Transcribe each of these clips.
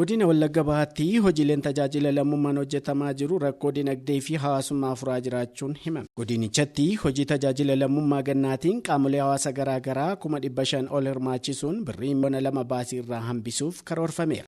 Godina Wallagga Bahaatti hojiileen tajaajila lammummaan hojjetamaa jiru rakkoo dinagdee fi hawaasummaa furaa jiraachuun himame. Godinichatti hojii tajaajila lammummaa gannaatiin qaamolee hawaasa garaa garaa 500,000 ol hirmaachisuun birrii miliyoona 2 baasii irraa hambisuuf karoorfameera.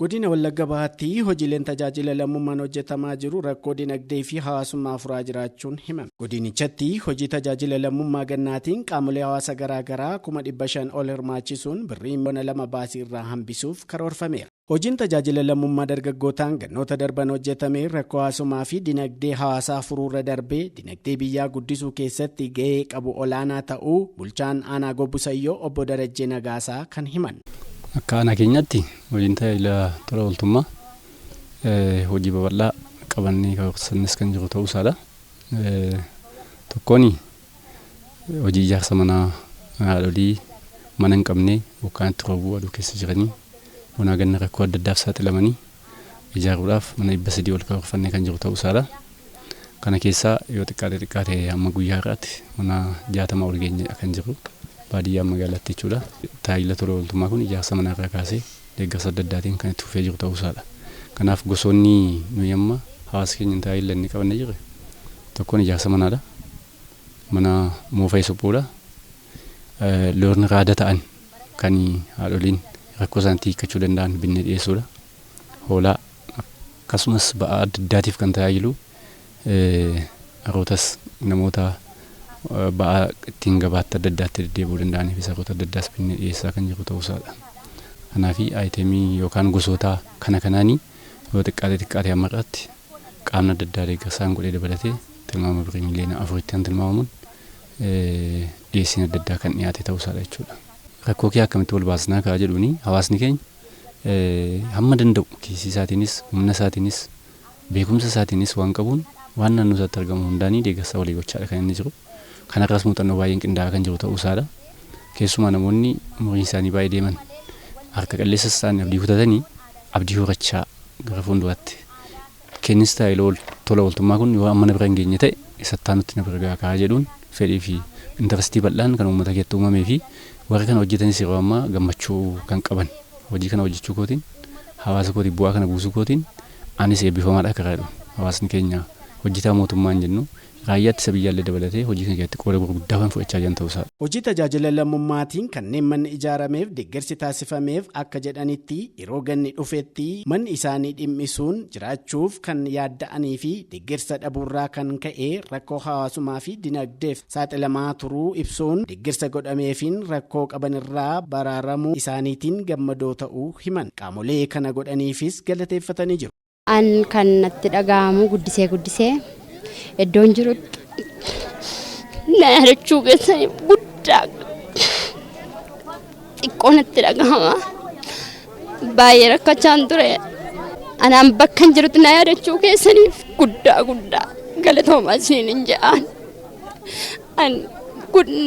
Godina Wallagga Bahaatti hojiileen tajaajila lammummaan hojjetamaa jiru rakkoo dinagdee fi hawaasummaa furaa jiraachuun himame. Godinichatti hojii tajaajila lammummaa gannaatiin qaamolee hawaasa garaa garaa 500,000 ol hirmaachisuun birrii miliyoona 2 baasii irraa hambisuuf karoorfameera. Hojiin tajaajila lammummaa dargaggootaan gannoota darban hojjetame rakkoo hawaasummaa fi dinagdee hawaasaa furuurra darbee dinagdee biyyaa guddisuu keessatti gahee qabu olaanaa ta'uu bulchaan aanaa Gobbusayyoo obbo Darajjee Nagaasaa kan himan. Akka aanaa keenyaatti hojiin tajaajila tola ooltummaa hojii babal'aa qabannee karoorsannes kan jiru ta'uu isaadha. Tokkoon hojii ijaarsa manaa haadholii mana hin qabne bokkaan itti roobuu aduu keessa jiranii bonaa ganna rakkoo adda addaaf saaxilamanii ijaaruudhaaf mana 300 ol karoorfannee kan jiru ta'uu isaadha. Kana keessaa yoo xiqqaate xiqqaate hamma guyyaa har'aatti mana 60 ol geenye kan jiru. Baadiyyaa magaalaatti jechuudha. Tajaajila tola ooltummaa kun ijaarsa manarraa kaasee deeggarsa adda addaatiin kan itti fufee jiru ta'uu isaadha. Kanaaf gosoonni nuyi amma hawaasa keenya tajaajila inni qabannee jirre tokkoon ijaarsa manaadha. Mana moofa'e suphuudha. Loon raada ta'an kan haadholiin rakkoo isaaniitti hiikkachuu danda'an binnee dhiyeessuudha. Hoolaa akkasumas ba'aa adda addaatiif kan tajaajilu harrootas namoota ba'aa ittiin gabaatti adda addaatti deddeebi'uu danda'aniif saroota adda addaas binnee dhiyeessaa kan jiru ta'uu isaadha. Kanaaf ayitemii yookaan gosoota kana kanaanii yoo xiqqaate xiqqaate hamma irratti qaamni adda addaa deeggarsaan godhee dabalatee tilmaama birrii miliyoona 4tti kan tilmaamamuun dhiyeessiin adda addaa kan dhiyaate ta'uu isaadha jechuudha. Rakkoo kee akkamitti wal baasnaa kaa jedhuuni hawaasni keenya hamma danda'u kiisii isaatiinis humna isaatiinis beekumsa isaatiinis waan qabuun waan naannoo isaatti argamu hundaanii deeggarsa walii gochaadha kan inni jiru. Kanarraas muuxannoo baay'een qindaa'aa kan jiru ta'uu isaadha. Keessumaa namoonni umuriin isaanii baay'ee deeman harka qalleessas ta'an abdii kutatanii abdii horachaa gara fuulduraatti kennis tajaajila tola ooltummaa kun yoo amma na bira hin geenye ta'e isattaa nutti na bira gahaa kaa jedhuun fedhii fi intarestii bal'aan kan uummata keessatti uumamee fi warri kana hojjetanis yeroo ammaa gammachuu kan qaban hojii kana hojjechuu kootiin hawaasa kootiif bu'aa kana buusuu kootiin anis eebbifamaadha karaa jedhu hawaasni keenya hojjetaa mootummaa hin jennu raayyaa ittisa biyyaallee dabalatee hojii kana keessatti qooda gurguddaa kan fudhachaa jiran ta'uu isaadha. Hojii tajaajila lammummaatiin kanneen manni ijaarameef deeggarsi taasifameef akka jedhanitti yeroo ganni dhufetti manni isaanii dhimmisuun jiraachuuf kan yaadda'anii fi deeggarsa dhabuurraa kan ka'e rakkoo hawaasummaa fi dinagdeef saaxilamaa turuu ibsuun deeggarsa godhameefiin rakkoo qabanirraa baraaramuu isaaniitiin gammadoo ta'uu himan. Qaamolee kana godhaniifis galateeffatanii jiru. An kan natti dhaga'amu guddisee guddisee iddoon jirutti na yaadachuu keessaniif guddaa xiqqoo natti dhaga'ama. Baay'ee rakkachaan ture. Anaan bakka hin jirutti na yaadachuu keessaniif guddaa guddaa galatoomaa isiniin hin jedhaan. An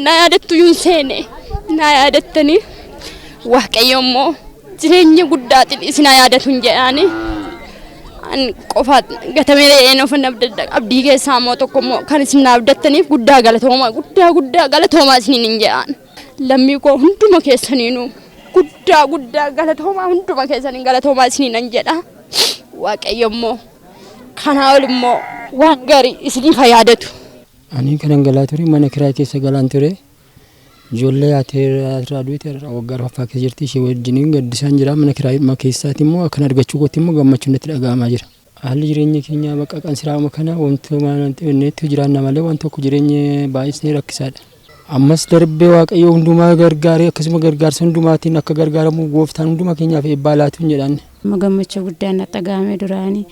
na yaadattu yuun seene na yaadattanii Waaqayyo immoo jireenya guddaatiin isin haa yaadatu hin jedhaani. An qofa gatamee re'een of abdii keessaa immoo tokko immoo kan isin na abdattaniif guddaa galatoomaa guddaa guddaa galatoomaa isiniin hin jedhaan. Lammii koo hunduma keessaniinuu guddaa guddaa galatoomaa hunduma keessaniin galatoomaa isiniin hin jedha. Waaqayyo immoo kanaa ol immoo waan gaarii isiniif haa yaadatu. Ani kanan galaa ture mana kiraa keessa galaan ture. Ijoollee irraa duute waggaa arfaffaa keessa jirti. Ishee wajjiniin gaddisaan jira. Mana kiraa keessaati immoo akkan argachuu kootti immoo gammachuun natti dhaga'amaa jira. Haalli jireenya keenyaa bakka qansiraama kana wanti itti jiraanna malee waan tokko jireenya baay'isnee rakkisaadha. Ammas darbee Waaqayyo hundumaa gargaaree akkasuma gargaarsa hundumaatiin akka gargaaramu gooftaan hunduma keenyaaf eebbaa laatuun jedhaan. Gammachuu guddaan natti dhaga'ame duraanii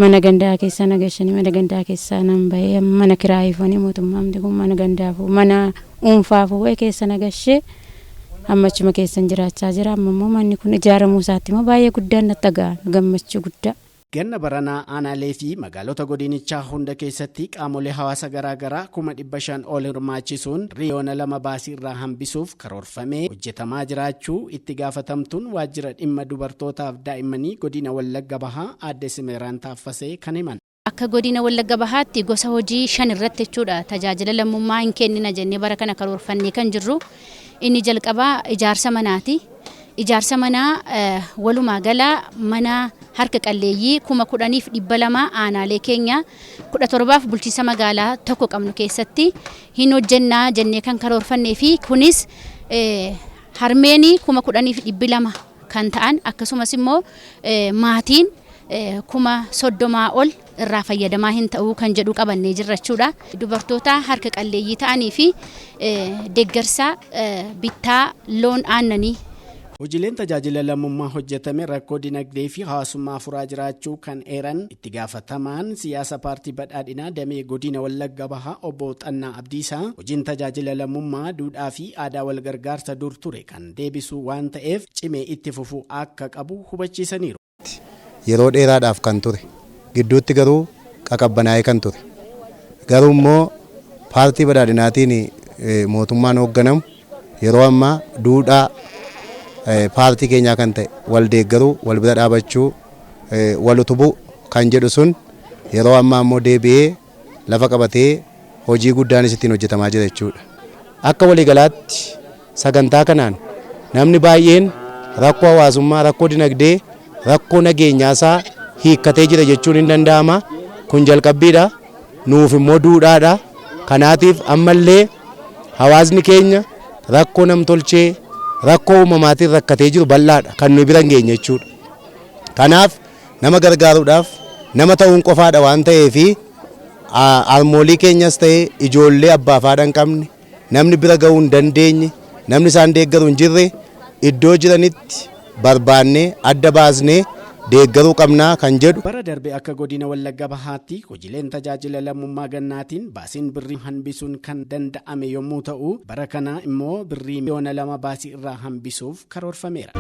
mana gandaa keessa na gashanii mana gandaa keessaa nan bahee mana kiraayifanii mootummaan kun mana gandaafuu mana dhuunfaafuu wayii keessa na gashee amma achuma keessan jiraachaa jira. Amma immoo manni kun ijaaramuu isaatti immoo baay'ee guddaan natti dhaga'ame gammachuu guddaa. Ganna baranaa aanaalee fi magaalota godinichaa hunda keessatti qaamolee hawaasa garaa garaa 500,000 ol hirmaachisuun miliyoona 2 baasii irraa hambisuuf karoorfamee hojjetamaa jiraachuu itti gaafatamtuun waajjira dhimma dubartootaaf daa'immanii godina Wallagga Bahaa aadde Simeeraan Taaffasee kan himan. Akka godina Wallagga Bahaatti gosa hojii 5 irratti jechuudha tajaajila lammummaa hin kennina jennee bara kana karoorfannee kan jirru. Inni jalqabaa ijaarsa manaati. Ijaarsa manaa walumaa gala mana harka qalleeyyii 10,200 aanaalee keenya 17f bulchiinsa magaalaa tokko qabnu keessatti hin hojjennaa jennee kan karoorfannee fi kunis harmeenii 10,200 kan ta'an akkasumas immoo maatiin 30,000 ol irraa fayyadamaa hin ta'uu kan jedhu qabannee jirra jechuudha. Dubartoota harka qalleeyyii ta'anii fi deeggarsa bittaa loon aannanii. Hojiileen tajaajila lammummaa hojjetame rakkoo dinagdee fi hawaasummaa furaa jiraachuu kan eeran itti gaafatamaan siyaasa paartii badhaadhinaa damee godina Wallagga Bahaa obbo Xannaa Abdiisaa hojiin tajaajila lammummaa duudhaa fi aadaa wal gargaarsa dur ture kan deebisu waan ta'eef cimee itti fufuu akka qabu hubachiisaniiru. Yeroo dheeraadhaaf kan ture gidduutti garuu qaqabbanaa'ee kan ture garuu immoo paartii badhaadhinaatiin mootummaan hoogganamu yeroo ammaa duudhaa paartii keenyaa kan ta'e wal deeggaruu, wal bira dhaabachuu, wal utubuu kan jedhu sun yeroo ammaa immoo deebi'ee lafa qabatee hojii guddaanis ittiin hojjetamaa jira jechuudha. Akka waliigalaatti sagantaa kanaan namni baay'een rakkoo hawaasummaa, rakkoo dinagdee, rakkoo nageenyaasaa hiikkatee jira jechuun hin danda'ama. Kun jalqabbiidha. Nuuf immoo duudhaadha. Kanaatiif ammallee hawaasni keenya rakkoo namtolchee, rakkoo uumamaatiin rakkatee jiru bal'aadha kan nuyi bira hin geenye jechuudha. Kanaaf nama gargaaruudhaaf nama ta'uun qofaadha waan ta'eefi harmoolii keenyas ta'e ijoollee abbaa fi haadha hin qabne, namni bira ga'uu hin dandeenye, namni isaan deeggaru hin jirre iddoo jiranitti barbaannee adda baasnee deeggaruu qabnaa kan jedhu. Bara darbe akka godina Wallagga Bahaatti hojiileen tajaajila lammummaa gannaatiin baasiin birrii hambisuun kan danda'ame yommuu ta'u bara kana immoo birrii 2 miliyoona baasii irraa hambisuuf karoorfameera.